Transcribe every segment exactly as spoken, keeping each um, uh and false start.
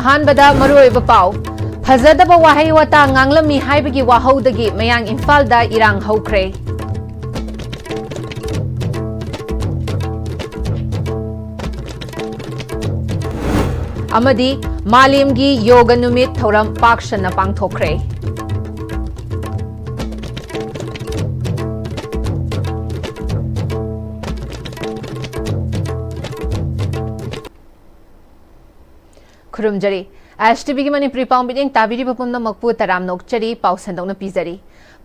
ꯑꯍꯥꯟꯕꯗ ꯃꯔꯨꯑꯣꯏꯕ ꯄꯥꯎ꯫ ꯐꯖꯗꯕ ꯋꯥꯍꯩ ꯋꯥꯇꯥ ꯉꯥꯡꯂꯝꯃꯤ ꯍꯥꯏꯕꯒꯤ ꯋꯥꯍꯧꯗꯒꯤ ꯃꯌꯥꯡ ꯏꯝꯐꯥꯜꯗ ꯏꯔꯥꯡ ꯍꯧꯈ꯭ꯔꯦ꯫ ꯑꯃꯗꯤ ꯃꯥꯂꯦꯝꯒꯤ ꯌꯣꯒ ꯅꯨꯃꯤꯠ ꯊꯧꯔꯝ ꯄꯥꯛ ꯁꯟꯅ ꯄꯥꯡꯊꯣꯛꯈ꯭ꯔꯦ꯫ ꯈꯨꯔꯨꯝꯖꯔꯤ꯫ ꯑꯦꯁ ꯇꯤ ꯚꯤꯒꯤ ꯃꯅꯤꯄꯨꯔꯤ ꯄꯥꯎ ꯃꯤꯠꯌꯦꯡ ꯇꯥꯕꯤꯔꯤꯕ ꯄꯨꯝꯅꯃꯛꯄꯨ ꯇꯔꯥꯝꯅ ꯑꯣꯛꯆꯔꯤ꯫ ꯄꯥꯎ ꯁꯟꯗꯣꯛꯅ ꯄꯤꯖꯔꯤ꯫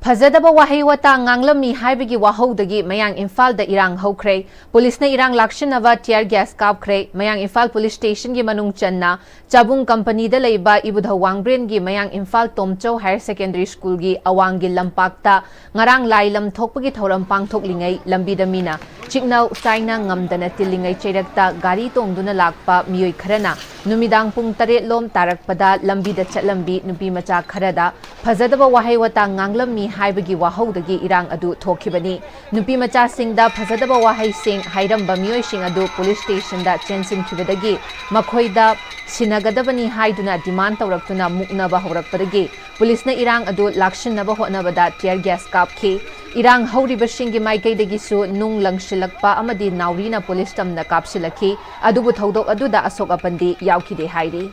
ꯐꯖꯗꯕ ꯋꯥꯍꯩ ꯋꯥꯇꯥ ꯉꯥꯡꯂꯝꯃꯤ ꯍꯥꯏꯕꯒꯤ ꯋꯥꯍꯧꯗꯒꯤ ꯃꯌꯥꯡ ꯏꯝꯐꯥꯜꯗ ꯏꯔꯥꯡ ꯍꯧꯈ꯭ꯔꯦ꯫ ꯄꯨꯂꯤꯁꯅ ꯏꯔꯥꯡ ꯂꯥꯛꯁꯤꯟꯅꯕ tear gas ꯀꯥꯞꯈ꯭ꯔꯦ꯫ ꯃꯌꯥꯡ ꯏꯝꯐꯥꯜ ꯄꯨꯂꯤꯁ ꯁ꯭ꯇꯦꯁꯟꯒꯤ ꯃꯅꯨꯡ ꯆꯟꯅ ꯆꯥꯕꯨꯡ ꯀꯝꯄꯅꯤꯗ ꯂꯩꯕ ꯏꯕꯨꯙꯧ ꯋꯥꯡꯕ꯭ꯔꯦꯟꯒꯤ ꯃꯌꯥꯡ ꯏꯝꯐꯥꯜ ꯇꯣꯝꯆꯧ ꯍꯥꯌꯔ ꯁꯦꯀꯦꯟꯗꯔꯤ ꯁ꯭ꯀꯨꯜꯒꯤ ꯑꯋꯥꯡꯒꯤ ꯂꯝꯄꯥꯛꯇ ꯉꯔꯥꯡ ꯂꯥꯏ ꯂꯝ ꯊꯣꯛꯄꯒꯤ ꯊꯧꯔꯝ ꯄꯥꯡꯊꯣꯛꯂꯤꯉꯩ ꯂꯝꯕꯤꯗ ꯃꯤꯅ ꯆꯤꯛꯅ ꯆꯥꯏꯅ ꯉꯝꯗꯅ ꯇꯤꯜꯂꯤꯉꯩ ꯆꯩꯔꯛꯇ ꯒꯥꯔꯤ ꯇꯣꯡꯗꯨꯅ ꯂꯥꯛꯄ ꯃꯤꯑꯣꯏ ꯈꯔꯅ ꯅꯨꯃꯤꯗꯥꯡ ꯄꯨꯡ ꯇꯔꯦꯠ ꯂꯣꯝ ꯇꯥꯔꯛꯄꯗ ꯂꯝꯕꯤꯗ ꯆꯠꯂꯝꯕꯤ ꯅꯨꯄꯤ ꯃꯆꯥ ꯈꯔꯗ ꯐꯖꯗꯕ ꯋꯥꯍꯩ ꯋꯥꯇꯥ ꯉꯥꯡꯂꯝꯃꯤ ꯍꯥꯏꯕꯒꯤ ꯋꯥꯍꯧꯗꯒꯤ ꯏꯔꯥꯡ ꯑꯗꯨ ꯊꯣꯛꯈꯤꯕꯅꯤ꯫ ꯅꯨꯄꯤ ꯃꯆꯥꯁꯤꯡꯗ ꯐꯖꯗꯕ ꯋꯥꯍꯩꯁꯤꯡ ꯍꯥꯏꯔꯝꯕ ꯃꯤꯑꯣꯏꯁꯤꯡ ꯑꯗꯨ ꯄꯨꯂꯤꯁ ꯁ꯭ꯇꯦꯁꯟꯗ ꯆꯦꯟꯁꯤꯟꯈꯤꯕꯗꯒꯤ ꯃꯈꯣꯏꯗ ꯁꯤꯟꯅꯒꯗꯕꯅꯤ ꯍꯥꯏꯗꯨꯅ ꯗꯤꯃꯥꯟ ꯇꯧꯔꯛꯇꯨꯅ ꯃꯨꯛꯅꯕ ꯍꯧꯔꯛꯄꯗꯒꯤ ꯄꯨꯂꯤꯁꯅ ꯏꯔꯥꯡ ꯑꯗꯨ ꯂꯥꯛꯁꯤꯟꯅꯕ ꯍꯣꯠꯅꯕꯗ tear gas ꯀꯥꯞꯈꯤ꯫ ꯏꯔꯥꯡ ꯍꯧꯔꯤꯕꯁꯤꯡꯒꯤ ꯃꯥꯏꯀꯩꯗꯒꯤꯁꯨ ꯅꯨꯡ ꯂꯪꯁꯤꯜꯂꯛꯄ ꯑꯃꯗꯤ ꯅꯥꯎꯔꯤꯅ ꯄꯨꯂꯤꯁ ꯇꯝꯅ ꯀꯥꯞꯁꯤꯜꯂꯛꯈꯤ꯫ ꯑꯗꯨꯕꯨ ꯊꯧꯗꯣꯛ ꯑꯗꯨꯗ ꯑꯁꯣꯛ ꯑꯄꯟꯗꯤ ꯌꯥꯎꯈꯤꯗꯦ ꯍꯥꯏꯔꯤ꯫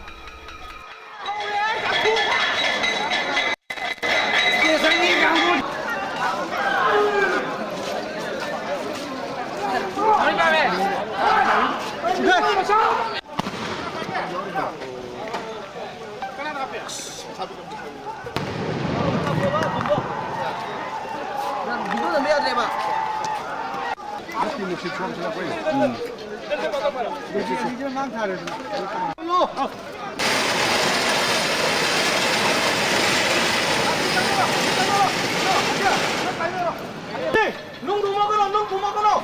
ꯅꯨꯡ ꯊꯨꯝꯃꯛꯀꯅꯣ, ꯅꯨꯡ ꯊꯨꯝꯃꯛꯀꯅꯣ,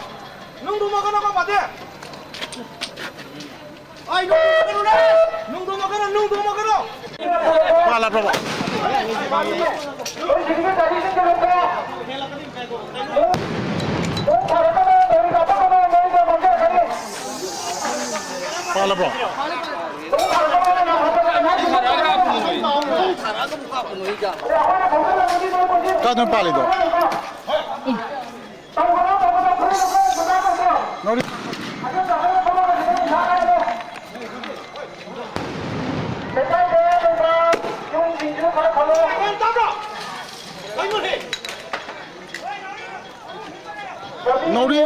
ꯅꯨꯡ ꯊꯨꯝꯃꯛꯀꯅꯣ, ꯄꯥꯗꯦ꯫ ꯑꯩ ꯅꯨꯡ ꯊꯨꯝꯃꯛꯀꯅꯨꯅꯦ! ꯅꯨꯡ ꯊꯨꯝꯃꯛꯀꯅꯣ, ꯅꯨꯡ ꯊꯨꯝꯃꯛꯀꯅꯣ! ꯄꯥꯜꯂꯕ꯭ꯔꯣ? ꯄꯥꯜꯂꯕ꯭ꯔꯣ? ꯀꯥꯏꯗꯅꯣ ꯄꯥꯜꯂꯤꯗꯣ? ꯅꯥꯎꯔꯤ꯫ ꯅꯥꯎꯔꯤ꯫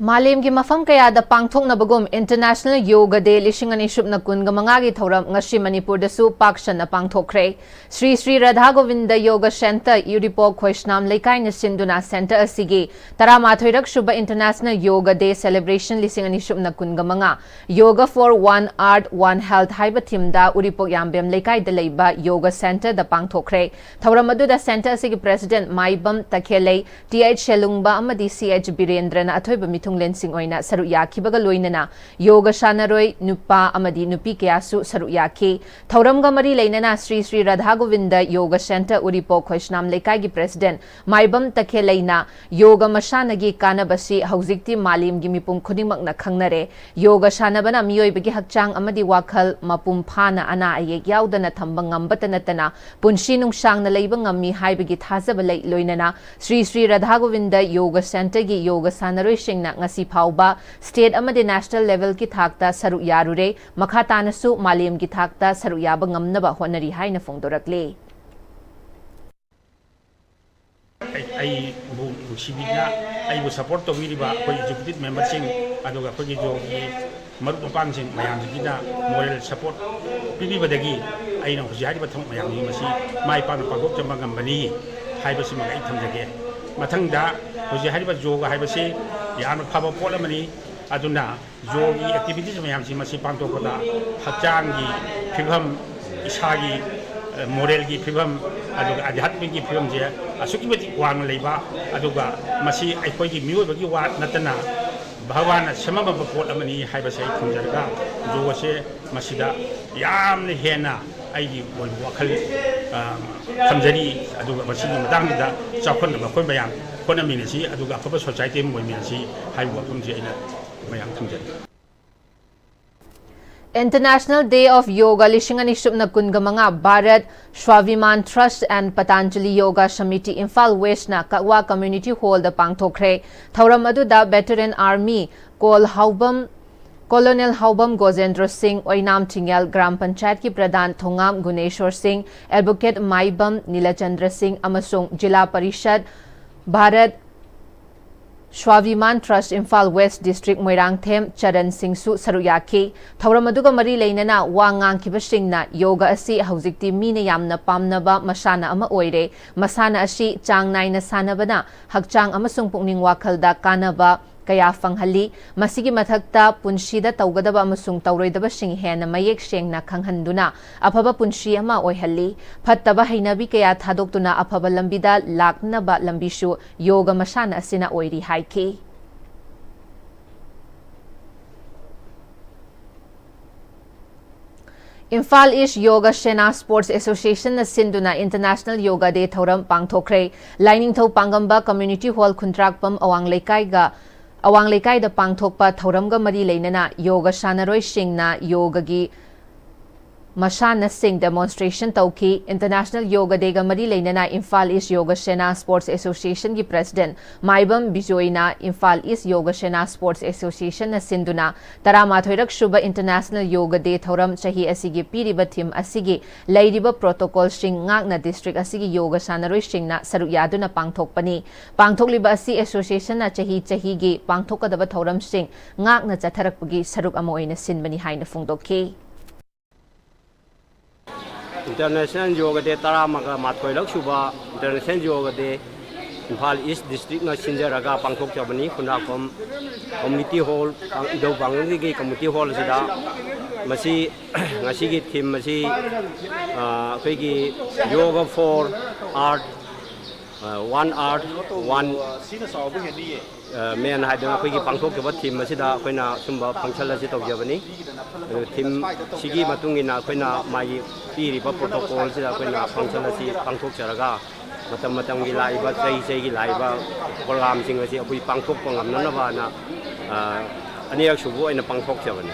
ꯃꯥꯂꯦꯝꯒꯤ ꯃꯐꯝ ꯀꯌꯥꯗ ꯄꯥꯡꯊꯣꯛꯅꯕꯒꯨꯝ International Yoga Day ꯂꯤꯁꯤꯡ ꯑꯅꯤ ꯁꯨꯞꯅ ꯀꯨꯟꯒ ꯃꯉꯥꯒꯤ ꯊꯧꯔꯝ ꯉꯁꯤ ꯃꯅꯤꯄꯨꯔꯗꯁꯨ ꯄꯥꯛ ꯁꯟꯅ ꯄꯥꯡꯊꯣꯛꯈ꯭ꯔꯦ꯫ ꯁ꯭ꯔꯤ ꯁ꯭ꯔꯤ ꯔꯥꯙꯥ ꯒꯣꯕꯤꯟꯗ ꯌꯣꯒ ꯁꯦꯟꯇꯔ, ꯎꯔꯤꯄꯣꯛ ꯈꯣꯏꯁꯅꯥꯝ ꯂꯩꯀꯥꯏꯅ ꯁꯤꯟꯗꯨꯅ ꯁꯦꯟꯇꯔ ꯑꯁꯤꯒꯤ ꯇꯔꯥꯃꯥꯊꯣꯏꯔꯛ ꯁꯨꯕ International Yoga Day Celebration ꯂꯤꯁꯤꯡ ꯑꯅꯤ ꯁꯨꯞꯅ ꯀꯨꯟꯒ ꯃꯉꯥ, Yoga for One Art, One Health ꯍꯥꯏꯕ ꯊꯤꯝꯗ ꯎꯔꯤꯄꯣꯛ ꯌꯥꯝꯕꯦꯝ ꯂꯩꯀꯥꯏꯗ ꯂꯩꯕ ꯌꯣꯒ ꯁꯦꯟꯇꯔꯗ ꯄꯥꯡꯊꯣꯛꯈ꯭ꯔꯦ꯫ ꯊꯧꯔꯝ ꯑꯗꯨꯗ ꯁꯦꯟꯇꯔ ꯑꯁꯤꯒꯤ ꯄ꯭ꯔꯦꯁꯤꯗꯦꯟꯠ ꯃꯥꯏꯕꯝ ꯇꯈꯦꯜꯂꯩ, ꯇꯤ ꯑꯩꯆ ꯁꯦꯂꯨꯡꯕ ꯑꯃꯗꯤ ꯁꯤ ꯑꯩꯆ ꯕꯤꯔꯦꯟꯗ꯭ꯔꯅ ꯑꯊꯣꯏꯕ ꯃꯤꯊꯨꯡꯂꯦꯟꯁꯤꯡ ꯑꯣꯏꯅ ꯁꯔꯨꯛ ꯌꯥꯈꯤꯕꯒ ꯂꯣꯏꯅꯅ ꯌꯣꯒ ꯁꯥꯟꯅꯔꯣꯏ ꯅꯨꯄꯥ ꯑꯃꯗꯤ ꯅꯨꯄꯤ ꯀꯌꯥꯁꯨ ꯁꯔꯨꯛ ꯌꯥꯈꯤ꯫ ꯊꯧꯔꯝꯒ ꯃꯔꯤ ꯂꯩꯅꯅ ꯁ꯭ꯔꯤ ꯁ꯭ꯔꯤ ꯔꯥꯙꯥ ꯒꯣꯕꯤꯟꯗ ꯌꯣꯒ ꯁꯦꯟꯇꯔ, ꯎꯔꯤꯄꯣꯛ ꯈꯣꯏꯁꯅꯥꯝ ꯂꯩꯀꯥꯏꯒꯤ ꯄ꯭ꯔꯦꯁꯤꯗꯦꯟꯠ ꯃꯥꯏꯕꯝ ꯇꯈꯦꯜꯂꯩꯅ ꯌꯣꯒ ꯃꯁꯥꯟꯅꯒꯤ ꯀꯥꯟꯅꯕꯁꯤ ꯍꯧꯖꯤꯛꯇꯤ ꯃꯥꯂꯦꯝꯒꯤ ꯃꯤꯄꯨꯝ ꯈꯨꯗꯤꯡꯃꯛꯅ ꯈꯪꯅꯔꯦ꯫ ꯌꯣꯒ ꯁꯥꯟꯅꯕꯅ ꯃꯤꯑꯣꯏꯕꯒꯤ ꯍꯛꯆꯥꯡ ꯑꯃꯗꯤ ꯋꯥꯈꯜ ꯃꯄꯨꯡ ꯐꯥꯅ ꯑꯅꯥ ꯑꯌꯦꯛ ꯌꯥꯎꯗꯅ ꯊꯝꯕ ꯉꯝꯕꯇ ꯅꯠꯇꯅ ꯄꯨꯟꯁꯤ ꯅꯨꯡꯁꯥꯡꯅ ꯂꯩꯕ ꯉꯝꯃꯤ ꯍꯥꯏꯕꯒꯤ ꯊꯥꯖꯕ ꯂꯩ꯫ ꯂꯣꯏꯅꯅ ꯁ꯭ꯔꯤ ꯁ꯭ꯔꯤ ꯔꯥꯙꯥ ꯒꯣꯕꯤꯟꯗ ꯌꯣꯒ ꯁꯦꯟꯇꯔꯒꯤ ꯌꯣꯒ ꯁꯥꯟꯅꯔꯣꯏꯁꯤꯡꯅ ꯉꯁꯤ ꯐꯥꯎꯕ ꯁ꯭ꯇꯦꯠ ꯑꯃꯗꯤ ꯅꯦꯁꯅꯦꯜ ꯂꯦꯚꯦꯜꯒꯤ ꯊꯥꯛꯇ ꯁꯔꯨꯛ ꯌꯥꯔꯨꯔꯦ꯫ ꯃꯈꯥ ꯇꯥꯅꯁꯨ ꯃꯥꯂꯦꯝꯒꯤ ꯊꯥꯛꯇ ꯁꯔꯨꯛ ꯌꯥꯕ ꯉꯝꯅꯕ ꯍꯣꯠꯅꯔꯤ ꯍꯥꯏꯅ ꯐꯣꯡꯗꯣꯔꯛꯂꯤ꯫ ꯑꯩ, ꯑꯩꯕꯨ ꯅꯨꯡꯁꯤꯕꯤꯗꯨꯅ ꯑꯩꯕꯨ ꯁꯄꯣꯔꯠ ꯇꯧꯕꯤꯔꯤꯕ ꯑꯩꯈꯣꯏ ꯑꯦꯛꯖꯤꯀ꯭ꯌꯨꯇꯤꯚ ꯃꯦꯝꯕꯔꯁꯤꯡ, ꯑꯗꯨꯒ ꯑꯩꯈꯣꯏꯒꯤ ꯌꯣꯒꯒꯤ ꯃꯔꯨꯞ ꯃꯄꯥꯡꯁꯤꯡ ꯃꯌꯥꯝꯁꯤꯡꯁꯤꯅ ꯃꯣꯔꯦꯜ ꯁꯄꯣꯔꯠ ꯄꯤꯕꯤꯕꯗꯒꯤ ꯑꯩꯅ ꯍꯧꯖꯤꯛ ꯍꯥꯏꯔꯤꯕ ꯊꯕꯛ ꯃꯌꯥꯝꯁꯤ ꯃꯁꯤ ꯃꯥꯏ ꯄꯥꯛꯅ ꯄꯥꯡꯊꯣꯛꯆꯕ ꯉꯝꯕꯅꯤ ꯍꯥꯏꯕꯁꯤꯃ ꯑꯩ ꯊꯝꯖꯒꯦ꯫ ꯃꯊꯪꯗ ꯍꯧꯖꯤꯛ ꯍꯥꯏꯔꯤꯕ ꯌꯣꯒ ꯍꯥꯏꯕꯁꯤ ꯌꯥꯝꯅ ꯐꯕ ꯄꯣꯠ ꯑꯃꯅꯤ꯫ ꯑꯗꯨꯅ ꯌꯣꯒꯒꯤ ꯑꯦꯛꯇꯤꯚꯤꯇꯤꯁ ꯃꯌꯥꯝꯁꯤ ꯃꯁꯤ ꯄꯥꯡꯊꯣꯛꯄꯗ ꯍꯛꯆꯥꯡꯒꯤ ꯐꯤꯕꯝ, ꯏꯁꯥꯒꯤ, ꯑ, ꯃꯣꯔꯦꯜꯒꯤ ꯐꯤꯕꯝ, ꯑꯗꯨꯒ ꯑꯙ꯭ꯌꯥꯠꯃꯤꯛꯀꯤ ꯐꯤꯕꯝꯁꯦ ꯑꯁꯨꯛꯀꯤ ꯃꯇꯤꯛ ꯋꯥꯡꯅ ꯂꯩꯕ, ꯑꯗꯨꯒ ꯃꯁꯤ ꯑꯩꯈꯣꯏꯒꯤ ꯃꯤꯑꯣꯏꯕꯒꯤ ꯋꯥ ꯅꯠꯇꯅ ꯚꯒꯋꯥꯟꯅ ꯁꯦꯝꯃꯝꯕ ꯄꯣꯠ ꯑꯃꯅꯤ ꯍꯥꯏꯕꯁꯦ ꯑꯩ ꯊꯝꯖꯔꯒ ꯌꯣꯒꯁꯦ ꯃꯁꯤꯗ ꯌꯥꯝꯅ ꯍꯦꯟꯅ ꯑꯩꯒꯤ ꯑꯣꯏꯕ ꯋꯥꯈꯜ, ꯑ, ꯊꯝꯖꯔꯤ꯫ ꯑꯗꯨꯒ ꯃꯁꯤꯒꯤ ꯃꯇꯥꯡꯁꯤꯗ ꯆꯥꯎꯈꯠꯅꯕ ꯑꯩꯈꯣꯏ ꯃꯌꯥꯝ ꯍꯣꯠꯅꯃꯤꯟꯅꯁꯤ, ꯑꯗꯨꯒ ꯑꯐꯕ ꯁꯣꯁꯥꯏꯇꯤ ꯑꯃ ꯑꯣꯏꯃꯤꯟꯅꯁꯤ ꯍꯥꯏꯕ ꯋꯥꯐꯝꯁꯤ ꯑꯩꯅ ꯃꯌꯥꯝ ꯊꯝꯖꯔꯤ꯫ International Day of Yoga ꯂꯤꯁꯤꯡ ꯑꯅꯤ ꯁꯨꯞꯅ ꯀꯨꯟꯒ ꯃꯉꯥ Bharat Swabhiman Trust and Patanjali Yoga Samiti Imphal Westꯅ Kakwa Community Hallꯗ ꯄꯥꯡꯊꯣꯛꯈ꯭ꯔꯦ꯫ ꯊꯧꯔꯝ ꯑꯗꯨꯗ Veteran Army ꯀꯣꯜ ꯍꯥꯎꯕꯝ, Colonel ꯍꯥꯎꯕꯝ ꯒꯣꯖꯦꯟꯗ꯭ꯔ ꯁꯤꯡ, ꯑꯣꯏꯅꯥꯝ ꯊꯤꯡꯉꯦꯜ ꯒ꯭ꯔꯥꯝ ꯄꯟꯆꯥꯌꯠꯀꯤ ꯄ꯭ꯔꯙꯥꯟ ꯊꯣꯉꯥꯝ ꯒꯨꯅꯦꯁꯣꯔ ꯁꯤꯡ, Advocate ꯃꯥꯏꯕꯝ ꯅꯤꯂꯆꯟꯗ꯭ꯔ ꯁꯤꯡ ꯑꯃꯁꯨꯡ ꯖꯤꯂꯥ ꯄꯔꯤꯁꯗ Bharat ꯁ꯭ꯋꯥꯚꯤꯃꯥꯟ ꯇ꯭ꯔꯁ ꯏꯝꯐꯥꯜ ꯋꯦꯁ ꯗꯤꯁꯇ꯭ꯔꯤꯛ ꯃꯣꯏꯔꯥꯡꯊꯦꯝ ꯆꯔꯟ ꯁꯤꯡꯁꯨ ꯁꯔꯨꯛ ꯌꯥꯈꯤ꯫ ꯊꯧꯔꯝ ꯑꯗꯨꯒ ꯃꯔꯤ ꯂꯩꯅꯅ ꯋꯥ ꯉꯥꯡꯈꯤꯕꯁꯤꯡꯅ ꯌꯣꯒ ꯑꯁꯤ ꯍꯧꯖꯤꯛꯇꯤ ꯃꯤꯅ ꯌꯥꯝꯅ ꯄꯥꯝꯅꯕ ꯃꯁꯥꯟꯅ ꯑꯃ ꯑꯣꯏꯔꯦ꯫ ꯃꯁꯥꯟꯅ ꯑꯁꯤ ꯆꯥꯡ ꯅꯥꯏꯅ ꯁꯥꯟꯅꯕꯅ ꯍꯛꯆꯥꯡ ꯑꯃꯁꯨꯡ ꯄꯨꯛꯅꯤꯡ ꯋꯥꯈꯜꯗ ꯀꯥꯟꯅꯕ ꯀꯌꯥ ꯐꯪꯍꯜꯂꯤ꯫ ꯃꯁꯤꯒꯤ ꯃꯊꯛꯇ ꯄꯨꯟꯁꯤꯗ ꯇꯧꯒꯗꯕ ꯑꯃꯁꯨꯡ ꯇꯧꯔꯣꯏꯗꯕꯁꯤꯡ ꯍꯦꯟꯅ ꯃꯌꯦꯛ ꯁꯦꯡꯅ ꯈꯪꯍꯟꯗꯨꯅ ꯑꯐꯕ ꯄꯨꯟꯁꯤ ꯑꯃ ꯑꯣꯏꯍꯜꯂꯤ꯫ ꯐꯠꯇꯕ ꯍꯩꯅꯕꯤ ꯀꯌꯥ ꯊꯥꯗꯣꯛꯇꯨꯅ ꯑꯐꯕ ꯂꯝꯕꯤꯗ ꯂꯥꯛꯅꯕ ꯂꯝꯕꯤꯁꯨ ꯌꯣꯒ ꯃꯁꯥꯟꯅ ꯑꯁꯤꯅ ꯑꯣꯏꯔꯤ ꯍꯥꯏꯈꯤ꯫ ꯏꯝꯐꯥꯜ ꯏꯁ ꯌꯣꯒ ꯁꯦꯅꯥ ꯁ꯭ꯄꯣꯔꯠꯁ ꯑꯦꯁꯣꯁꯤꯌꯦꯁꯟꯅ ꯁꯤꯟꯗꯨꯅ ꯏꯟꯇꯔꯅꯦꯁꯅꯦꯜ ꯌꯣꯒ ꯗꯦ ꯊꯧꯔꯝ ꯄꯥꯡꯊꯣꯛꯈ꯭ꯔꯦ꯫ ꯂꯥꯏꯅꯤꯡꯊꯧ ꯄꯥꯡꯒꯝꯕ ꯀꯝꯃ꯭ꯌꯨꯅꯤꯇꯤ ꯍꯣꯜ ꯈꯨꯟꯗ꯭ꯔꯥꯛꯄꯝ ꯑꯋꯥꯡ ꯂꯩꯀꯥꯏꯒ, ꯑꯋꯥꯡ ꯂꯩꯀꯥꯏꯗ ꯄꯥꯡꯊꯣꯛꯄ ꯊꯧꯔꯝꯒ ꯃꯔꯤ ꯂꯩꯅꯅ ꯌꯣꯒ ꯁꯥꯟꯅꯔꯣꯏꯁꯤꯡꯅ ꯌꯣꯒꯒꯤ ꯃꯁꯥꯟꯅꯁꯤꯡ ꯗꯦꯃꯣꯟꯁꯇ꯭ꯔꯦꯁꯟ ꯇꯧꯈꯤ꯫ ꯏꯟꯇꯔꯅꯦꯁꯅꯦꯜ ꯌꯣꯒ ꯗꯦꯒ ꯃꯔꯤ ꯂꯩꯅꯅ ꯏꯝꯐꯥꯜ ꯏꯁ ꯌꯣꯒ ꯁꯦꯅꯥ ꯁ꯭ꯄꯣꯔꯠꯁ ꯑꯦꯁꯣꯁꯤꯌꯦꯁꯟꯒꯤ ꯄ꯭ꯔꯦꯁꯤꯗꯦꯟꯠ ꯃꯥꯏꯕꯝ ꯕꯤꯖꯣꯏꯅ ꯏꯝꯐꯥꯜ ꯏꯁ ꯌꯣꯒ ꯁꯦꯅꯥ ꯁ꯭ꯄꯣꯔꯠꯁ ꯑꯦꯁꯣꯁꯤꯌꯦꯁꯟꯅ ꯁꯤꯟꯗꯨꯅ ꯇꯔꯥꯃꯥꯊꯣꯏꯔꯛ ꯁꯨꯕ ꯏꯟꯇꯔꯅꯦꯁꯅꯦꯜ ꯌꯣꯒ ꯗꯦ ꯊꯧꯔꯝ ꯆꯍꯤ ꯑꯁꯤꯒꯤ ꯄꯤꯔꯤꯕ ꯊꯤꯝ ꯑꯁꯤꯒꯤ ꯂꯩꯔꯤꯕ ꯄ꯭ꯔꯣꯇꯣꯀꯣꯜꯁꯤꯡ ꯉꯥꯛꯅ ꯗꯤꯁꯇ꯭ꯔꯤꯛ ꯑꯁꯤꯒꯤ ꯌꯣꯒ ꯁꯥꯟꯅꯔꯣꯏꯁꯤꯡꯅ ꯁꯔꯨꯛ ꯌꯥꯗꯨꯅ ꯄꯥꯡꯊꯣꯛꯄꯅꯤ꯫ ꯄꯥꯡꯊꯣꯛꯂꯤꯕ ꯑꯁꯤ ꯑꯦꯁꯣꯁꯤꯌꯦꯁꯟꯅ ꯆꯍꯤ ꯆꯍꯤꯒꯤ ꯄꯥꯡꯊꯣꯛꯀꯗꯕ ꯊꯧꯔꯝꯁꯤꯡ ꯉꯥꯛꯅ ꯆꯠꯊꯔꯛꯄꯒꯤ ꯁꯔꯨꯛ ꯑꯃ ꯑꯣꯏꯅ ꯁꯤꯟꯕꯅꯤ ꯍꯥꯏꯅ ꯐꯣꯡꯗꯣꯛꯈꯤ꯫ ꯏꯟꯇꯔꯅꯦꯁꯅꯦꯜ ꯌꯣꯒ ꯗꯦ ꯇꯔꯥꯃꯥꯊꯣꯏꯔꯛ ꯁꯨꯕ ꯏꯟꯇꯔꯅꯦꯁꯅꯦꯜ ꯌꯣꯒ ꯗꯦ ꯏꯝꯐꯥꯜ ꯏꯁ ꯗꯤꯁꯇ꯭ꯔꯤꯛꯅ ꯁꯤꯟꯖꯔꯒ ꯄꯥꯡꯊꯣꯛꯆꯕꯅꯤ꯫ ꯈꯨꯟꯗ꯭ꯔꯥꯛꯄꯝ ꯀꯝꯃ꯭ꯌꯨꯅꯤꯇꯤ ꯍꯣꯜ, ꯏꯙꯧ ꯄꯥꯡꯒꯝꯒꯤ ꯀꯝꯃ꯭ꯌꯨꯅꯤꯇꯤ ꯍꯣꯜ ꯑꯁꯤꯗ꯫ ꯃꯁꯤ, ꯉꯁꯤꯒꯤ ꯊꯤꯝ ꯑꯁꯤ, ꯑ, ꯑꯩꯈꯣꯏꯒꯤ Yoga for Earth, ꯑ, One Earth, One, ꯑ, Man ꯍꯥꯏꯗꯅ ꯑꯩꯈꯣꯏꯒꯤ ꯄꯥꯡꯊꯣꯛꯆꯕ ꯊꯤꯝ ꯑꯁꯤꯗ ꯑꯩꯈꯣꯏꯅ ꯁꯨꯝꯕ ꯐꯪꯁꯟ ꯑꯁꯤ ꯇꯧꯖꯕꯅꯤ꯫ ꯑꯗꯨ ꯊꯤꯝ ꯁꯤꯒꯤ ꯃꯇꯨꯡ ꯏꯟꯅ ꯑꯩꯈꯣꯏꯅ ꯃꯥꯒꯤ ꯄꯤꯔꯤꯕ ꯄ꯭ꯔꯣꯇꯣꯀꯣꯜꯁꯤꯗ ꯑꯩꯈꯣꯏꯅ ꯐꯪꯁꯟ ꯑꯁꯤ ꯄꯥꯡꯊꯣꯛꯆꯔꯒ ꯃꯇꯝ ꯃꯇꯝꯒꯤ ꯂꯥꯛꯏꯕ, ꯆꯍꯤ ꯆꯍꯤꯒꯤ ꯂꯥꯛꯏꯕ ꯄ꯭ꯔꯣꯒ꯭ꯔꯥꯝꯁꯤꯡ ꯑꯁꯤ ꯑꯩꯈꯣꯏ ꯄꯥꯡꯊꯣꯛꯄ ꯉꯝꯅꯅꯕꯅ, ꯑ, ꯑꯅꯤꯔꯛ ꯁꯨꯕ ꯑꯣꯏꯅ ꯄꯥꯡꯊꯣꯛꯆꯕꯅꯤ꯫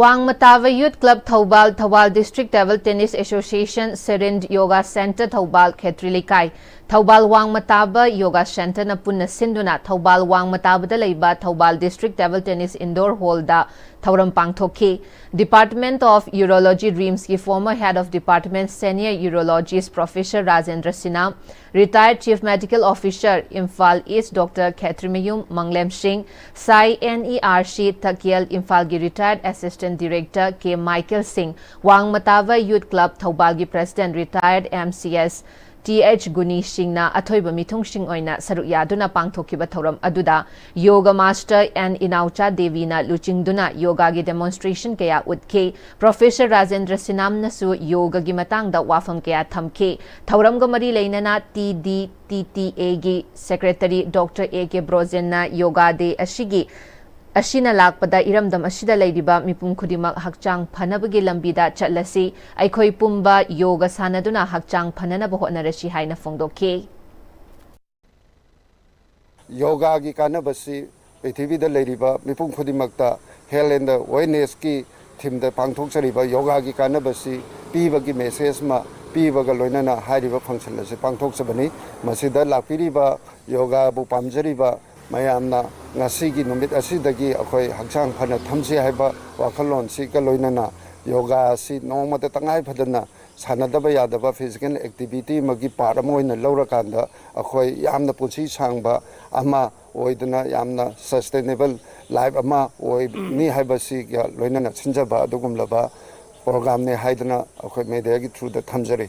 ꯋꯥꯡꯃ ꯇꯥꯕ youth club Thoubal, Thoubal district table tennis association, serene yoga centre Thoubal, Khetri Leikai, Thoubal ꯋꯥꯡꯃ ꯇꯥꯕ ꯌꯣꯒꯥ ꯁꯦꯟꯇꯔꯅ ꯄꯨꯟꯅ ꯁꯤꯟꯗꯨꯅ ꯊꯧꯕꯥꯜ ꯋꯥꯡꯃ ꯇꯥꯕꯗ ꯂꯩꯕ Thoubal district table tennis indoor ꯍꯣꯜꯗ ꯊꯧꯔꯝ ꯄꯥꯡꯊꯣꯛꯈꯤ꯫ Department of Urology, RIMSꯀꯤ former head of department, senior urologist Professor Rajendra Sinha, retired Chief Medical Officer, Imphal East, Doctor Khetrimayum Manglem Singh, Sai NERC Takyel, Imphalꯒꯤ retired assistant director K Michael Singh, Wangmatava Youth Club, ꯊꯧꯕꯥꯜꯒꯤ president, retired MCS Th Guni Singhꯅ ꯑꯊꯣꯏꯕ ꯃꯤꯊꯨꯡꯁꯤꯡ ꯑꯣꯏꯅ ꯁꯔꯨꯛ ꯌꯥꯗꯨꯅ ꯄꯥꯡꯊꯣꯛꯈꯤꯕ ꯊꯧꯔꯝ ꯑꯗꯨꯗ yoga master N ꯏꯅꯥꯎꯆꯥ ꯗꯦꯕꯤꯅ ꯂꯨꯆꯤꯡꯗꯨꯅ yogaꯒꯤ demonstration ꯀꯌꯥ ꯎꯠꯈꯤ꯫ Professor Rajendra Sinhamꯅꯁꯨ yogaꯒꯤ ꯃꯇꯥꯡꯗ ꯋꯥꯐꯝ ꯀꯌꯥ ꯊꯝꯈꯤ꯫ ꯊꯧꯔꯝꯒ ꯃꯔꯤ ꯂꯩꯅꯅ TDTTAꯒꯤ secretary Doctor A K Brojenꯅ Yoga Day ꯑꯁꯤꯒꯤ ꯑꯁꯤꯅ ꯂꯥꯛꯄꯗ ꯏꯔꯝꯗꯝ ꯑꯁꯤꯗ ꯂꯩꯔꯤꯕ ꯃꯤꯄꯨꯝ ꯈꯨꯗꯤꯡꯃꯛ ꯍꯛꯆꯥꯡ ꯐꯅꯕꯒꯤ ꯂꯝꯕꯤꯗ ꯆꯠꯂꯁꯤ꯫ ꯑꯩꯈꯣꯏ ꯄꯨꯝꯕ yoga ꯁꯥꯟꯅꯗꯨꯅ ꯍꯛꯆꯥꯡ ꯐꯅꯅꯕ ꯍꯣꯠꯅꯔꯁꯤ ꯍꯥꯏꯅ ꯐꯣꯡꯗꯣꯛꯈꯤ꯫ Yogaꯒꯤ ꯀꯥꯟꯅꯕꯁꯤ ꯄ꯭ꯔꯤꯊꯤꯕꯤꯗ ꯂꯩꯔꯤꯕ ꯃꯤꯄꯨꯝ ꯈꯨꯗꯤꯡꯃꯛꯇ health and wellnessꯀꯤ themeꯗ ꯄꯥꯡꯊꯣꯛꯆꯔꯤꯕ yogaꯒꯤ ꯀꯥꯟꯅꯕꯁꯤ ꯄꯤꯕꯒꯤ message ꯑꯃ ꯄꯤꯕꯒ ꯂꯣꯏꯅꯅ ꯍꯥꯏꯔꯤꯕ function ꯑꯁꯤ ꯄꯥꯡꯊꯣꯛꯆꯕꯅꯤ꯫ ꯃꯁꯤꯗ ꯂꯥꯛꯄꯤꯔꯤꯕ yogaꯕꯨ ꯄꯥꯝꯖꯔꯤꯕ ꯃꯌꯥꯝꯅ ꯉꯁꯤꯒꯤ ꯅꯨꯃꯤꯠ ꯑꯁꯤꯗꯒꯤ ꯑꯩꯈꯣꯏ ꯍꯛꯆꯥꯡ ꯐꯅ ꯊꯝꯁꯤ ꯍꯥꯏꯕ ꯋꯥꯈꯜꯂꯣꯟꯁꯤꯒ ꯂꯣꯏꯅꯅ yoga ꯑꯁꯤ ꯅꯣꯡꯃꯗ ꯇꯉꯥꯏ ꯐꯗꯅ ꯁꯥꯟꯅꯗꯕ ꯌꯥꯗꯕ physical activity ꯑꯃꯒꯤ part ꯑꯃ ꯑꯣꯏꯅ ꯂꯧꯔꯀꯥꯟꯗ ꯑꯩꯈꯣꯏ ꯌꯥꯝꯅ ꯄꯨꯟꯁꯤ ꯁꯥꯡꯕ ꯑꯃ ꯑꯣꯏꯗꯨꯅ ꯌꯥꯝꯅ sustainable life ꯑꯃ ꯑꯣꯏꯅꯤ ꯍꯥꯏꯕꯁꯤꯒ ꯂꯣꯏꯅꯅ ꯁꯤꯟꯖꯕ ꯑꯗꯨꯒꯨꯝꯂꯕ programꯅꯤ ꯍꯥꯏꯗꯨꯅ ꯑꯩꯈꯣꯏ mediaꯒꯤ throughꯗ ꯊꯝꯖꯔꯤ꯫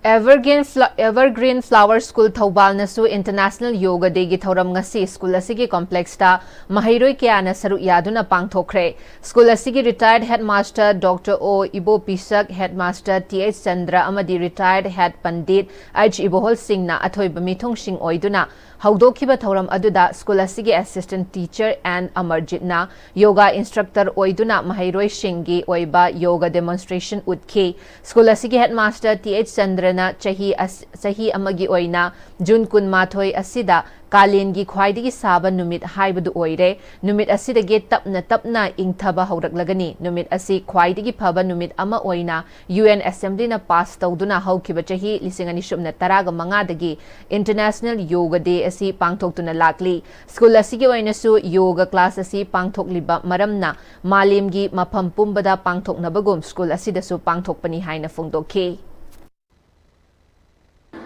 Evergreen Fla-, Evergreen Flower School ꯊꯧꯕꯥꯜꯅꯁꯨ International Yoga Dayꯒꯤ ꯊꯧꯔꯝ ꯉꯁꯤ school ꯑꯁꯤꯒꯤ complexꯇ ꯃꯍꯩꯔꯣꯏ ꯀꯌꯥꯅ ꯁꯔꯨꯛ ꯌꯥꯗꯨꯅ ꯄꯥꯡꯊꯣꯛꯈ꯭ꯔꯦ꯫ School ꯑꯁꯤꯒꯤ retired headmaster Doctor O ꯏꯕꯣꯄꯤꯁꯛ, headmaster Th Chandra ꯑꯃꯗꯤ retired head Pandit H ꯏꯕꯣꯍꯣꯜ ꯁꯤꯡꯅ ꯑꯊꯣꯏꯕ ꯃꯤꯊꯨꯡꯁꯤꯡ ꯑꯣꯏꯗꯨꯅ ꯍꯧꯗꯣꯛꯈꯤꯕ ꯊꯧꯔꯝ ꯑꯗꯨꯗ school ꯑꯁꯤꯒꯤ assistant teacher N ꯑꯃꯔꯖꯤꯠꯅ yoga instructor ꯑꯣꯏꯗꯨꯅ ꯃꯍꯩꯔꯣꯏꯁꯤꯡꯒꯤ ꯑꯣꯏꯕ yoga demonstration ꯎꯠꯈꯤ꯫ School ꯑꯁꯤꯒꯤ headmaster Th ꯆꯟꯗ꯭ꯔꯅ ꯆꯍꯤ ꯑꯁ-, ꯆꯍꯤ ꯑꯃꯒꯤ ꯑꯣꯏꯅ June ꯀꯨꯟꯃꯥꯊꯣꯏ ꯑꯁꯤꯗ ꯀꯥꯂꯦꯟꯒꯤ ꯈ꯭ꯋꯥꯏꯗꯒꯤ ꯁꯥꯕ ꯅꯨꯃꯤꯠ ꯍꯥꯏꯕꯗꯨ ꯑꯣꯏꯔꯦ꯫ ꯅꯨꯃꯤꯠ ꯑꯁꯤꯗꯒꯤ ꯇꯞꯅ ꯇꯞꯅ ꯏꯪꯊꯕ ꯍꯧꯔꯛꯂꯒꯅꯤ꯫ ꯅꯨꯃꯤꯠ ꯑꯁꯤ ꯈ꯭ꯋꯥꯏꯗꯒꯤ ꯐꯕ ꯅꯨꯃꯤꯠ ꯑꯃ ꯑꯣꯏꯅ ꯌꯨ ꯑꯦꯟ ꯑꯦꯁꯦꯝꯕ꯭ꯂꯤꯅ ꯄꯥꯁ ꯇꯧꯗꯨꯅ ꯍꯧꯈꯤꯕ ꯆꯍꯤ ꯂꯤꯁꯤꯡ ꯑꯅꯤ ꯁꯨꯞꯅ ꯇꯔꯥꯒ ꯃꯉꯥꯗꯒꯤ International Yoga Day ꯑꯁꯤ ꯄꯥꯡꯊꯣꯛꯇꯨꯅ ꯂꯥꯛꯂꯤ꯫ ꯁ꯭ꯀꯨꯜ ꯑꯁꯤꯒꯤ ꯑꯣꯏꯅꯁꯨ ꯌꯣꯒ ꯀ꯭ꯂꯥꯁ ꯑꯁꯤ ꯄꯥꯡꯊꯣꯛꯂꯤꯕ ꯃꯔꯝꯅ ꯃꯥꯂꯦꯝꯒꯤ ꯃꯐꯝ ꯄꯨꯝꯕꯗ ꯄꯥꯡꯊꯣꯛꯅꯕꯒꯨꯝ ꯁ꯭ꯀꯨꯜ ꯑꯁꯤꯗꯁꯨ ꯄꯥꯡꯊꯣꯛꯄꯅꯤ ꯍꯥꯏꯅ ꯐꯣꯡꯗꯣꯛꯈꯤ꯫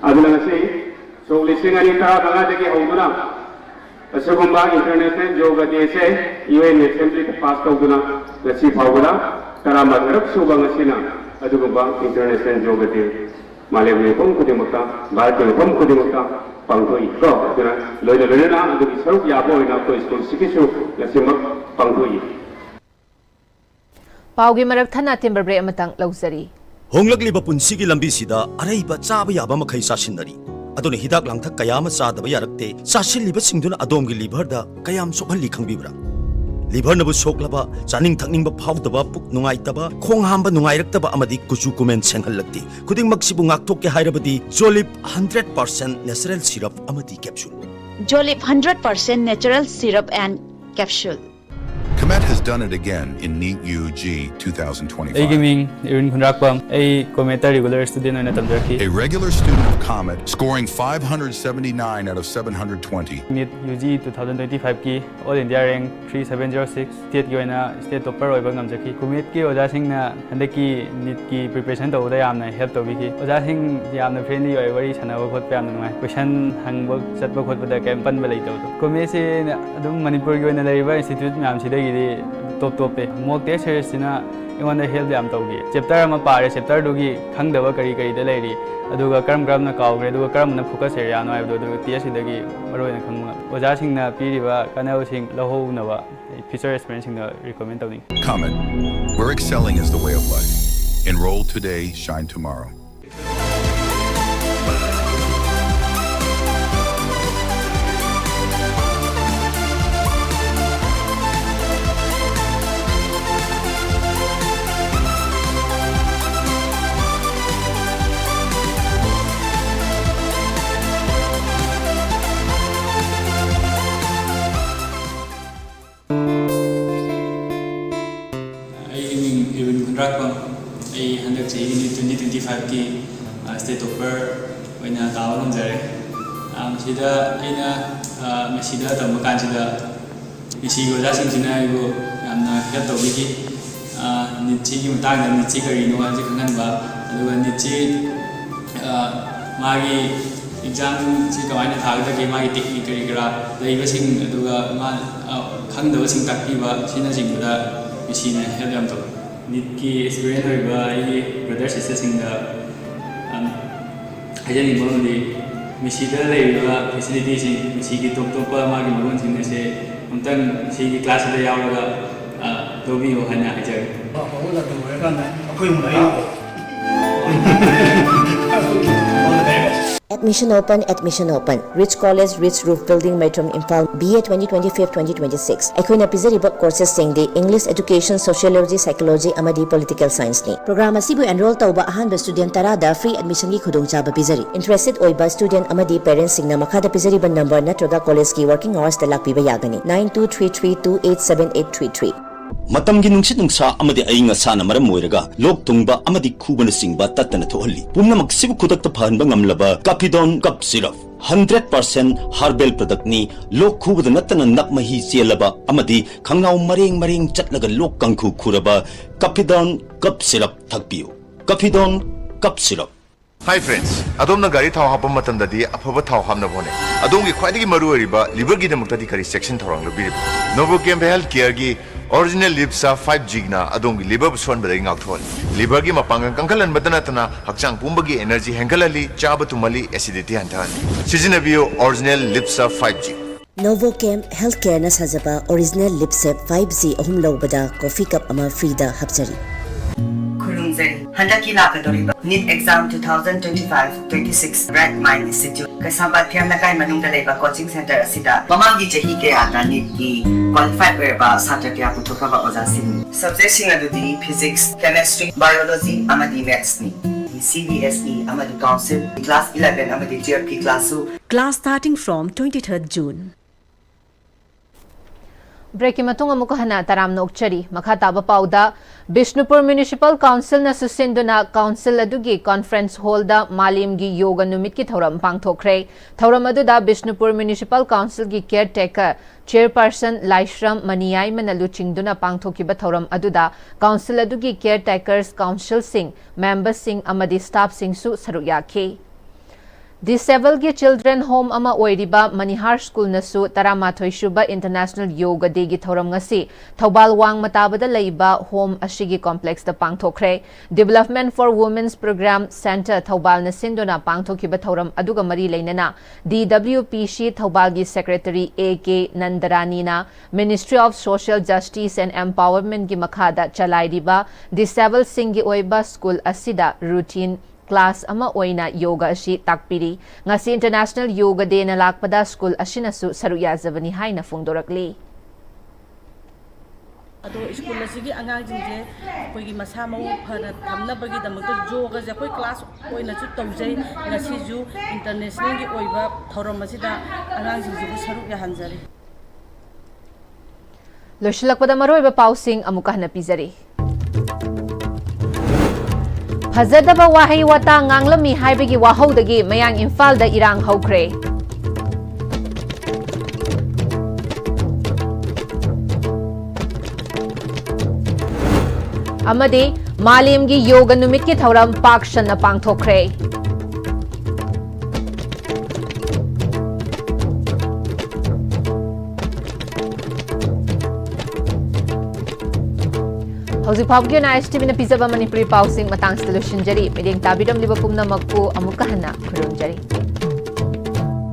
ꯑꯗꯨꯅ ꯉꯁꯤ ꯁꯣꯛ ꯂꯤꯁꯤꯡ ꯑꯅꯤ ꯇꯔꯥꯃꯉꯥꯗꯒꯤ ꯍꯧꯗꯨꯅ ꯑꯁꯤꯒꯨꯝꯕ International Yoga Day ꯁꯦ ꯌꯨ ꯑꯦꯟ ꯑꯦꯁꯦꯝꯕ꯭ꯂꯤꯗ ꯄꯥꯁ ꯇꯧꯗꯨꯅ ꯉꯁꯤ ꯐꯥꯎꯕꯗ ꯇꯔꯥꯃꯥꯊꯣꯏꯔꯛ ꯁꯨꯕ ꯉꯁꯤꯅ ꯑꯗꯨꯒꯨꯝꯕ International Yoga Day ꯃꯥꯂꯦꯝꯒꯤ ꯃꯐꯝ ꯈꯨꯗꯤꯡꯃꯛꯇ, ꯚꯥꯔꯠꯀꯤ ꯃꯐꯝ ꯈꯨꯗꯤꯡꯃꯛꯇ ꯄꯥꯡꯊꯣꯛꯏ ꯀꯣ꯫ ꯑꯗꯨꯅ ꯂꯣꯏꯅ ꯂꯣꯏꯅꯅ ꯑꯗꯨꯒꯤ ꯁꯔꯨꯛ ꯌꯥꯕ ꯑꯣꯏꯅ ꯑꯩꯈꯣꯏ ꯁ꯭ꯀꯨꯜꯁꯤꯒꯤꯁꯨ ꯉꯁꯤꯃꯛ ꯄꯥꯡꯊꯣꯛꯏ꯫ ꯄꯥꯎꯒꯤ ꯃꯔꯛ ꯊꯠꯅ ꯇꯦꯝꯕꯔ ꯕ꯭ꯔꯦꯛ ꯑꯃꯇꯪ ꯂꯧꯖꯔꯤ꯫ ꯍꯣꯡꯂꯛꯂꯤꯕ ꯄꯨꯟꯁꯤꯒꯤ ꯂꯝꯕꯤꯁꯤꯗ ꯑꯔꯩꯕ ꯆꯥꯕ ꯌꯥꯕ ꯃꯈꯩ ꯆꯥꯁꯤꯟꯅꯔꯤ꯫ ꯑꯗꯨꯅ ꯍꯤꯗꯥꯛ ꯂꯥꯡꯊꯛ ꯀꯌꯥ ꯑꯃ ꯆꯥꯗꯕ ꯌꯥꯔꯛꯇꯦ꯫ ꯆꯥꯁꯤꯜꯂꯤꯕꯁꯤꯡꯗꯨꯅ ꯑꯗꯣꯝꯒꯤ ꯂꯤꯚꯔꯗ ꯀꯌꯥꯝ ꯁꯣꯛꯍꯜꯂꯤ ꯈꯪꯕꯤꯕ꯭ꯔꯥ? ꯂꯤꯚꯔꯅꯕꯨ ꯁꯣꯛꯂꯕ, ꯆꯥꯅꯤꯡ ꯊꯛꯅꯤꯡꯕ ꯐꯥꯎꯗꯕ, ꯄꯨꯛ ꯅꯨꯡꯉꯥꯏꯇꯕ, ꯈꯣꯡ ꯍꯥꯝꯕ ꯅꯨꯡꯉꯥꯏꯔꯛꯇꯕ ꯑꯃꯗꯤ ꯀꯨꯆꯨ ꯀꯨꯃꯦꯟ ꯁꯦꯡꯍꯜꯂꯛꯇꯦ꯫ ꯈꯨꯗꯤꯡꯃꯛꯁꯤꯕꯨ ꯉꯥꯛꯊꯣꯛꯀꯦ ꯍꯥꯏꯔꯕꯗꯤ Jolib hundred percent natural syrup ꯑꯃꯗꯤ capsule꯫ Jolib hundred percent natural syrup and capsule. Comet has done it again in NEET U G two thousand twenty-five. ꯑꯩꯒꯤ ꯃꯤꯡ ꯏꯔꯨꯟ ꯈꯨꯟꯗ꯭ꯔꯥꯛꯄꯝ꯫ ꯑꯩ ꯀꯣꯃꯦꯠꯇ ꯔꯤꯒꯨꯂꯔ ꯁ꯭ꯇꯨꯗꯦꯟ ꯑꯣꯏꯅ ꯇꯝꯖꯔꯛꯈꯤ꯫ A regular student of Comet, scoring five hundred seventy-nine out of seven hundred twenty. NEET U G two thousand twenty-five ꯀꯤ All India rank three seven zero six, stateꯀꯤ ꯑꯣꯏꯅ state topper ꯑꯣꯏꯕ ꯉꯝꯖꯈꯤ꯫ ꯀꯣꯃꯦꯠꯀꯤ ꯑꯣꯖꯥꯁꯤꯡꯅ ꯍꯟꯗꯛꯀꯤ NEETꯀꯤ preparation ꯇꯧꯕꯗ ꯌꯥꯝꯅ help ꯇꯧꯕꯤꯈꯤ꯫ ꯑꯣꯖꯥꯁꯤꯡ ꯌꯥꯝꯅ friendly ꯑꯣꯏ, ꯋꯥꯔꯤ ꯁꯥꯟꯅꯕ ꯈꯣꯠꯄ ꯌꯥꯝꯅ ꯅꯨꯡꯉꯥꯏ꯫ Question ꯍꯪꯕ ꯆꯠꯄ ꯈꯣꯠꯄꯗ ꯀꯩꯝ ꯄꯟꯕ ꯂꯩꯇꯕꯗꯣ꯫ ꯀꯣꯃꯦꯠꯁꯤ ꯑꯗꯨꯝ ꯃꯅꯤꯄꯨꯔꯒꯤ ꯑꯣꯏꯅ ꯂꯩꯔꯤꯕ institute ꯃꯌꯥꯝꯁꯤꯗꯒꯤꯗꯤ top top ꯄꯦ꯫ Mock test seriesꯁꯤꯅ ꯑꯩꯉꯣꯟꯗ help ꯌꯥꯝ ꯇꯧꯈꯤ꯫ Chapter ꯑꯃ ꯄꯥꯔꯦ, chapterꯗꯨꯒꯤ ꯈꯪꯗꯕ ꯀꯔꯤ ꯀꯔꯤꯗ ꯂꯩꯔꯤ, ꯑꯗꯨꯒ ꯀꯔꯝ ꯀꯔꯝꯅ ꯀꯥꯎꯈ꯭ꯔꯦ, ꯑꯗꯨꯒ ꯀꯔꯝꯕꯅ focus areaꯅꯣ ꯍꯥꯏꯕꯗꯣ, ꯑꯗꯨ testꯁꯤꯗꯒꯤ ꯃꯔꯨꯑꯣꯏꯅ ꯈꯪꯕ ꯉꯝꯃꯤ꯫ ꯑꯣꯖꯥꯁꯤꯡꯅ ꯄꯤꯔꯤꯕ ꯀꯥꯟꯅꯕꯁꯤꯡ ꯂꯧꯍꯧꯅꯕ ꯑꯩ future aspirantsꯁꯤꯡꯗ recommend ꯇꯧꯅꯤꯡꯉꯤ꯫ Comet, where excelling is the way of life. Enroll today, shine tomorrow. ꯍꯟꯗꯛ ꯆꯍꯤꯒꯤ ꯅꯤꯠ twenty twenty five ꯀꯤ, ꯑ, state topper ꯑꯣꯏꯅ ꯇꯥꯕ ꯉꯝꯖꯔꯦ꯫ ꯑ, ꯃꯁꯤꯗ ꯑꯩꯅ, ꯑ, ꯃꯦꯁꯤꯗ ꯇꯝꯕ ꯀꯥꯟꯁꯤꯗ ꯃꯦꯁꯤꯒꯤ ꯑꯣꯖꯥꯁꯤꯡꯁꯤꯅ ꯑꯩꯕꯨ ꯌꯥꯝꯅ help ꯇꯧꯕꯤꯈꯤ꯫ ꯑ, ꯅꯤꯠꯁꯤꯒꯤ ꯃꯇꯥꯡꯗ, ꯅꯤꯠꯁꯤ ꯀꯔꯤꯅꯣ ꯍꯥꯏꯕꯁꯤ ꯈꯪꯍꯟꯕ, ꯑꯗꯨꯒ ꯅꯤꯠꯁꯤ, ꯑ, ꯃꯥꯒꯤ exam ꯁꯤ ꯀꯃꯥꯏꯅ ꯊꯥꯒꯗꯒꯦ, ꯃꯥꯒꯤ technique ꯀꯔꯤ ꯀꯔꯥ ꯂꯩꯕꯁꯤꯡ, ꯑꯗꯨꯒ ꯃꯥ, ꯑ, ꯈꯪꯗꯕꯁꯤꯡ ꯇꯥꯛꯄꯤꯕ, ꯑꯁꯤꯅꯆꯤꯡꯕꯗ ꯃꯦꯁꯤꯅ help ꯌꯥꯝ ꯇꯧꯏ꯫ ꯅꯤꯠꯀꯤ aspirant ꯑꯣꯏꯕ ꯑꯩꯒꯤ brother sister ꯁꯤꯡꯗ, ꯑꯝ, ꯍꯥꯏꯖꯅꯤꯡꯕ ꯑꯃꯗꯤ, ꯃꯦꯁꯤꯗ ꯂꯩꯔꯤꯕ facility ꯁꯤꯡ, ꯃꯦꯁꯤꯒꯤ ꯇꯣꯞ ꯇꯣꯞꯄ ꯃꯥꯒꯤ ꯃꯒꯨꯟꯁꯤꯡ ꯑꯁꯦ ꯑꯃꯨꯛꯇꯪ ꯃꯦꯁꯤꯒꯤ class ꯁꯤꯗ ꯌꯥꯎꯔꯒ, ꯑ, ꯂꯧꯕꯤꯌꯨ ꯍꯥꯏꯅ ꯍꯥꯏꯖꯒꯦ꯫ ꯑꯐꯕ ꯂꯝꯗꯝ ꯑꯣꯏꯔꯀꯥꯟꯗ ꯑꯩꯈꯣꯏ ꯑꯃꯨꯛ ꯂꯥꯛꯏ꯫ All the very best. Admission open, admission open. Ridge College, Ridge Roof Building, Maitram, Imphal, B A twenty twenty-five twenty twenty-six꯫ ꯑꯩꯈꯣꯏꯅ ꯄꯤꯖꯔꯤꯕ courses ꯁꯤꯡꯗꯤ English, Education, Sociology, Psychology ꯑꯃꯗꯤ Political Science ꯅꯤ꯫ Program ꯑꯁꯤꯕꯨ enroll ꯇꯧꯕ ꯑꯍꯥꯟꯕ student ꯇꯔꯥꯗ free admission ꯒꯤ ꯈꯨꯗꯣꯡꯆꯥꯕ ꯄꯤꯖꯔꯤ꯫ Interested ꯑꯣꯏꯕ student ꯑꯃꯗꯤ parents ꯁꯤꯡꯅ ꯃꯈꯥꯗ ꯄꯤꯖꯔꯤꯕ number ꯅꯠꯇ꯭ꯔꯒ college ꯀꯤ working hours ꯇ ꯂꯥꯛꯄꯤꯕ ꯌꯥꯒꯅꯤ: nine two three three two eight seven eight three three꯫ ꯃꯇꯝꯒꯤ ꯅꯨꯡꯁꯤꯠ ꯅꯨꯡꯁꯥ ꯑꯃꯗꯤ ꯑꯏꯪ ꯑꯁꯥꯅ ꯃꯔꯝ ꯑꯣꯏꯔꯒ ꯂꯣꯛ ꯊꯨꯡꯕ ꯑꯃꯗꯤ ꯈꯨꯕꯅꯆꯤꯡꯕ ꯇꯠꯇꯅ ꯊꯣꯛꯍꯜꯂꯤ꯫ ꯄꯨꯝꯅꯃꯛꯁꯤꯕꯨ ꯈꯨꯗꯛꯇ ꯐꯍꯟꯕ ꯉꯝꯂꯕ Capidone Cough Syrup, hundred percent herbal product ꯅꯤ꯫ ꯂꯣꯛ ꯈꯨꯕꯗ ꯅꯠꯇꯅ ꯅꯞ ꯃꯍꯤ ꯆꯦꯜꯂꯕ ꯑꯃꯗꯤ ꯈꯪꯅꯥꯎ ꯃꯔꯦꯡ ꯃꯔꯦꯡ ꯆꯠꯂꯒ ꯂꯣꯛ ꯀꯥꯡꯈꯨ ꯈꯨꯔꯕ Capidone Cough Syrup ꯊꯛꯄꯤꯌꯨ꯫ Capidone Cough Syrup꯫ Hi friends, ꯑꯗꯣꯝꯅ ꯒꯥꯔꯤ ꯊꯥꯎ ꯍꯥꯞꯄ ꯃꯇꯝꯗꯗꯤ ꯑꯐꯕ ꯊꯥꯎ ꯍꯥꯞꯅꯕ ꯍꯣꯠꯅꯩ꯫ ꯑꯗꯣꯝꯒꯤ ꯈ꯭ꯋꯥꯏꯗꯒꯤ ꯃꯔꯨ ꯑꯣꯏꯔꯤꯕ liver ꯒꯤꯗꯃꯛꯇꯗꯤ ꯀꯔꯤ ꯆꯦꯛꯁꯤꯟ ꯊꯧꯔꯥꯡ ꯂꯧꯕꯤꯔꯤꯕꯒꯦ? Novochem Health Care ꯒꯤ Original Lip Surf five G ꯅ ꯑꯗꯣꯝꯒꯤ liver ꯕꯨ ꯁꯣꯛꯍꯟꯕꯗꯒꯤ ꯉꯥꯛꯊꯣꯛꯍꯜꯂꯤ꯫ Liver ꯒꯤ ꯃꯄꯥꯡꯒꯜ ꯀꯟꯈꯠꯍꯟꯕꯇ ꯅꯠꯇꯅ ꯍꯛꯆꯥꯡ ꯄꯨꯝꯕꯒꯤ energy ꯍꯦꯟꯒꯠꯍꯜꯂꯤ, ꯆꯥꯕ ꯇꯨꯝꯍꯜꯂꯤ, acidity ꯍꯟꯊꯍꯜꯂꯤ꯫ ꯁꯤꯖꯤꯟꯅꯕꯤꯌꯨ Original Lip Surf five G꯫ Novochem Healthcare ꯅ ꯁꯥꯖꯕ Original Lip Surf five G ꯑꯍꯨꯝ ꯂꯧꯕꯗ coffee cup ꯑꯃ free ꯗ ꯍꯥꯞꯆꯔꯤ꯫ ꯈꯨꯔꯨꯝꯖꯔꯤ꯫ ꯍꯟꯗꯛꯀꯤ ꯂꯥꯛꯀꯗꯧꯔꯤꯕ NEET exam two thousand twenty-five twenty-six Bright Mind Institute, ꯀꯩꯁꯥꯝꯄꯥꯠ ꯐꯤꯌꯝ ꯂꯩꯀꯥꯏ ꯃꯅꯨꯡꯗ ꯂꯩꯕ coaching center ꯑꯁꯤꯗ ꯃꯃꯥꯡꯒꯤ ꯆꯍꯤ ꯀꯌꯥꯗ NEET ꯀꯤ qualified ꯑꯣꯏꯔꯕ ꯁꯥꯇ꯭ꯔ ꯀꯌꯥ ꯄꯨꯊꯣꯛꯈ꯭ꯔꯕ ꯑꯣꯖꯥꯁꯤꯡꯅꯤ꯫ Subject ꯁꯤꯡ ꯑꯗꯨꯗꯤ Physics, Chemistry, Biology ꯑꯃꯗꯤ Maths ꯅꯤ꯫ C B S E ꯑꯃꯗꯤ Council class eleven ꯑꯃꯗꯤ twelve ꯀꯤ class ꯁꯨ꯫ Class starting from twenty-third June. ꯕ꯭ꯔꯦꯛꯀꯤ ꯃꯇꯨꯡ ꯑꯃꯨꯛꯀ ꯍꯟꯅ ꯇꯔꯥꯝꯅ ꯑꯣꯛꯆꯔꯤ꯫ ꯃꯈꯥ ꯇꯥꯕ ꯄꯥꯎꯗ, ꯕꯤꯁꯅꯨꯄꯨꯔ ꯃ꯭ꯌꯨꯅꯤꯁꯤꯄꯥꯜ ꯀꯥꯎꯟꯁꯤꯜꯅ ꯁꯤꯟꯗꯨꯅ ꯀꯥꯎꯟꯁꯤꯜ ꯑꯗꯨꯒꯤ ꯀꯣꯟꯐꯔꯦꯟꯁ ꯍꯣꯜꯗ ꯃꯥꯂꯦꯝꯒꯤ ꯌꯣꯒ ꯅꯨꯃꯤꯠꯀꯤ ꯊꯧꯔꯝ ꯄꯥꯡꯊꯣꯛꯈ꯭ꯔꯦ꯫ ꯊꯧꯔꯝ ꯑꯗꯨꯗ ꯕꯤꯁꯅꯨꯄꯨꯔ ꯃ꯭ꯌꯨꯅꯤꯁꯤꯄꯥꯜ ꯀꯥꯎꯟꯁꯤꯜꯒꯤ ꯀꯦꯌꯔ ꯇꯦꯀꯔ ꯆꯦꯌꯔꯄꯔꯁꯟ ꯂꯥꯏꯁ꯭ꯔꯝ ꯃꯅꯤꯌꯥꯏꯃꯅ ꯂꯨꯆꯤꯡꯗꯨꯅ ꯄꯥꯡꯊꯣꯛꯈꯤꯕ ꯊꯧꯔꯝ ꯑꯗꯨꯗ ꯀꯥꯎꯟꯁꯤꯜ ꯑꯗꯨꯒꯤ ꯀꯦꯌꯔ ꯇꯦꯀꯔꯁ, ꯀꯥꯎꯟꯁꯤꯜꯁꯤꯡ, ꯃꯦꯝꯕꯔꯁꯤꯡ ꯑꯃꯗꯤ ꯁ꯭ꯇꯥꯐꯁꯤꯡꯁꯨ ꯁꯔꯨꯛ ꯌꯥꯈꯤ꯫ ꯗꯤꯁꯦꯕꯜꯒꯤ ꯆꯤꯜꯗ꯭ꯔꯦꯟ ꯍꯣꯝ ꯑꯃ ꯑꯣꯏꯔꯤꯕ ꯃꯅꯤꯍꯥꯔ ꯁ꯭ꯀꯨꯜꯅꯁꯨ ꯇꯔꯥꯃꯥꯊꯣꯏ ꯁꯨꯕ ꯏꯟꯇꯔꯅꯦꯁꯅꯦꯜ ꯌꯣꯒ ꯗꯦꯒꯤ ꯊꯧꯔꯝ ꯉꯁꯤ ꯊꯧꯕꯥꯜ ꯋꯥꯡꯃ ꯇꯥꯕꯗ ꯂꯩꯕ ꯍꯣꯝ ꯑꯁꯤꯒꯤ ꯀꯣꯝꯄ꯭ꯂꯦꯛꯁꯇ ꯄꯥꯡꯊꯣꯛꯈ꯭ꯔꯦ꯫ Development for Women's Program Centre ꯊꯧꯕꯥꯜꯅ ꯁꯤꯟꯗꯨꯅ ꯄꯥꯡꯊꯣꯛꯈꯤꯕ ꯊꯧꯔꯝ ꯑꯗꯨꯒ ꯃꯔꯤ ꯂꯩꯅꯅ D W P C ꯊꯧꯕꯥꯜꯒꯤ ꯁꯦꯀ꯭ꯔꯦꯇꯔꯤ A K ꯅꯟꯗꯔꯥꯅꯤꯅ Ministry of Social Justice and Empowerment ꯀꯤ ꯃꯈꯥꯗ ꯆꯂꯥꯏꯔꯤꯕ ꯗꯤꯁꯦꯕꯜꯁꯤꯡꯒꯤ ꯑꯣꯏꯕ ꯁ꯭ꯀꯨꯜ ꯑꯁꯤꯗ ꯔꯨꯇꯤꯟ ꯀ꯭ꯂꯥꯁ ꯑꯃ ꯑꯣꯏꯅ ꯌꯣꯒ ꯑꯁꯤ ꯇꯥꯛꯄꯤꯔꯤ꯫ ꯉꯁꯤ ꯏꯟꯇꯔꯅꯦꯁꯅꯦꯜ ꯌꯣꯒ ꯗꯦꯅ ꯂꯥꯛꯄꯗ ꯁ꯭ꯀꯨꯜ ꯑꯁꯤꯅꯁꯨ ꯁꯔꯨꯛ ꯌꯥꯖꯕꯅꯤ ꯍꯥꯏꯅ ꯐꯣꯡꯗꯣꯔꯛꯂꯤ꯫ ꯑꯗꯣ ꯁ꯭ꯀꯨꯜ ꯑꯁꯤꯒꯤ ꯑꯉꯥꯡꯁꯤꯡꯁꯦ ꯑꯩꯈꯣꯏꯒꯤ ꯃꯁꯥ ꯃꯎ ꯐꯅ ꯊꯝꯅꯕꯒꯤꯗꯃꯛꯇ ꯌꯣꯒꯁꯦ ꯑꯩꯈꯣꯏ ꯀ꯭ꯂꯥꯁ ꯑꯣꯏꯅꯁꯨ ꯇꯧꯖꯩ꯫ ꯉꯁꯤꯁꯨ ꯏꯟꯇꯔꯅꯦꯁꯅꯦꯜꯒꯤ ꯑꯣꯏꯕ ꯊꯧꯔꯝ ꯑꯁꯤꯗ ꯑꯉꯥꯡꯁꯤꯡꯁꯤꯕꯨ ꯁꯔꯨꯛ ꯌꯥꯍꯟꯖꯔꯤ꯫ ꯂꯣꯏꯁꯤꯜꯂꯛꯄꯗ ꯃꯔꯨꯑꯣꯏꯕ ꯄꯥꯎꯁꯤꯡ ꯑꯃꯨꯛꯀ ꯍꯟꯅ ꯄꯤꯖꯔꯤ꯫ ꯐꯖꯗꯕ ꯋꯥꯍꯩ ꯋꯥꯇꯥ ꯉꯥꯡꯂꯝꯃꯤ ꯍꯥꯏꯕꯒꯤ ꯋꯥꯍꯧꯗꯒꯤ ꯃꯌꯥꯡ ꯏꯝꯐꯥꯜꯗ ꯏꯔꯥꯡ ꯍꯧꯈ꯭ꯔꯦ꯫ ꯑꯃꯗꯤ ꯃꯥꯂꯦꯝꯒꯤ ꯌꯣꯒ ꯅꯨꯃꯤꯠꯀꯤ ꯊꯧꯔꯝ ꯄꯥꯛ ꯁꯟꯅ ꯄꯥꯡꯊꯣꯛꯈ꯭ꯔꯦ꯫ ꯍꯧꯖꯤꯛ ꯐꯥꯎꯕꯒꯤ ꯑꯣꯏꯅ ISTV ꯅ ꯄꯤꯖꯕ ꯃꯅꯤꯄꯨꯔꯤ ꯄꯥꯎꯁꯤꯡ ꯃꯇꯥꯡꯁꯤꯗ ꯂꯣꯏꯁꯤꯟꯖꯔꯤ꯫ ꯃꯤꯠꯌꯦꯡ ꯇꯥꯕꯤꯔꯝꯂꯤꯕ ꯄꯨꯝꯅꯃꯛꯄꯨ ꯑꯃꯨꯛꯀ ꯍꯟꯅ ꯈꯨꯔꯨꯝꯖꯔꯤ꯫